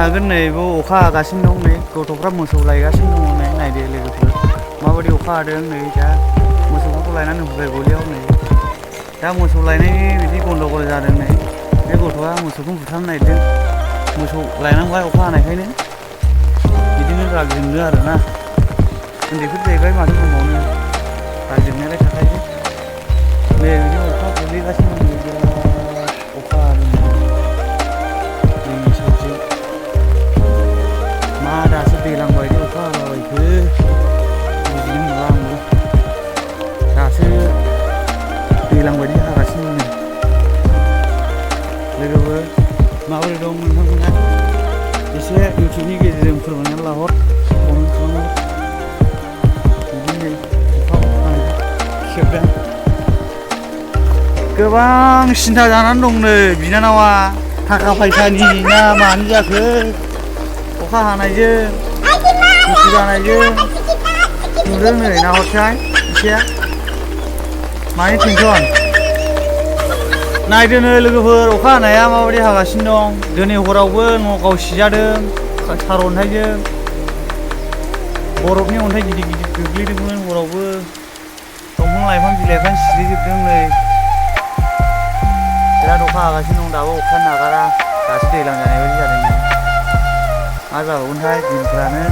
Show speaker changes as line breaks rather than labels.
हागोन नै बे अखा हागासिनो दं नै गथ'फ्रा मोसौ लायगासिनो दङ नै नायदो लोगोफोर माबायदि अखा हादों नै दा मोसौफोरखौ लायनानै होफैबाय गलियाव नै दा मोसौ लायनायनि बिदि गन्डगल जादों नै बे गथ'आ मोसौखौ बुथारनो नागिरदों मोसौ लायनांबाय अखा हानायखायनो बिदिनो रागजोंनो आरोना उन्दैफोर जाहैबाय माथो बुंबावनो रागजोंनायालाय थाखायो नै बिदि अखा गोलैगासिनो दं बिराद अखा हादों जोंनि साइडजों मा दासो दैज्लां बायदि अखा हालाबायखो बुजिनो मोनला आंबो दासो दैज्लां बायदि हागासिनो दं लोगोफोर माबोरै दं नोंथांमोना एसे इउटुबनि गेजेरजों फोरमायनानै लाहर कमेन्ट खालामहर बिदिनो अखा खेबदों गोबां सिन्था जानानै दं नै बिनानावा थाखा फैसानि ना मानि जाखो अखा हानायजों दुखु जानायजों नुदों नै नाहरसाय एसे मानि टेनसन नायदो नै लोगोफोर अखा हानाया माबायदि हागासिनो दं दिनै हरावबो नगाव सिजादों सारअन्थाइजों बरफनि अन्थाइ गिदिर गिदिर गोग्लैदोंमोन हरावबो दंफां लाइफां बिलाइफ्रानो सिरिजोबदों नै बिराद अखा हागासिनो दं दाबो अखा नागारा दासो दैज्लां जानाय बायदि जादों मा जाबावगोनथाय दिनफ्रानो